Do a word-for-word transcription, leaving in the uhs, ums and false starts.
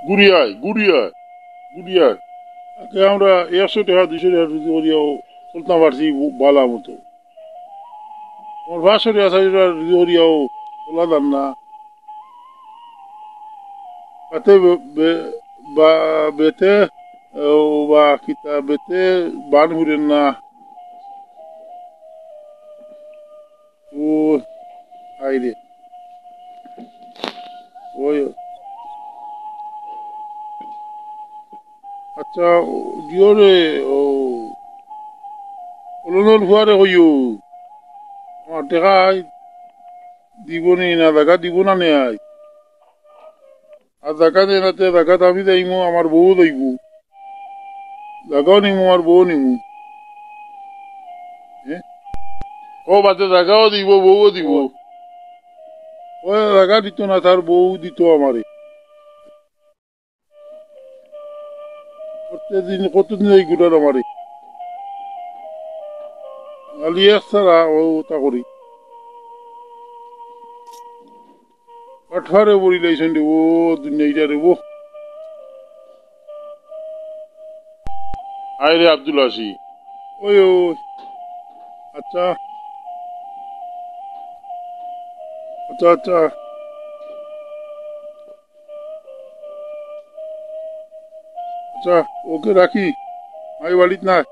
ঘুরিয়ায়, ঘুরিয়ায়, ঘুরিয়ায়। আগে আমরা একশো টেকা, দুইশো টেকা রুজি করিয়াও চলতাম পারছি বালা মতো। আমার পাঁচশো টেকা, চারশো টেকা রুজি করিয়াও চলা যার না। তাতে বে-, বে-, বা-, বেতে, ও বা কিতা বেতে বান হুরের না। ও, হায় রে। ওই। আচ্ছা, ও, জিও রে, ও, ওলনর ফুয়ারে কইও। আমার টেকা আই দিব নি না, জাগা দিব না নে আই। আর জাগা দেয় না, তে জাগাত আমি যাইমু, আমার বউ যাইবো। জাগাও নিমু, আমার বউ নিমু। হ্যাঁ? ও বাদে জাগাও দিব, বউও দিব। ও জাগা দিত না, তার বউ দিত আমারে। প্রত্যেকদিন, কতদিন এই গুটার আমারে। খালি এক ছাড়া ও তা করি। কাঠফারে পড়ি লাইছইন রে, ও দুনিয়া ইটা রে, ও। আয় রে আব্দুল আসি। ওই, ওই। আচ্ছা। আচ্ছা, আচ্ছা। আচ্ছা, ওকে রাখি। মাই বাড়িত নাই।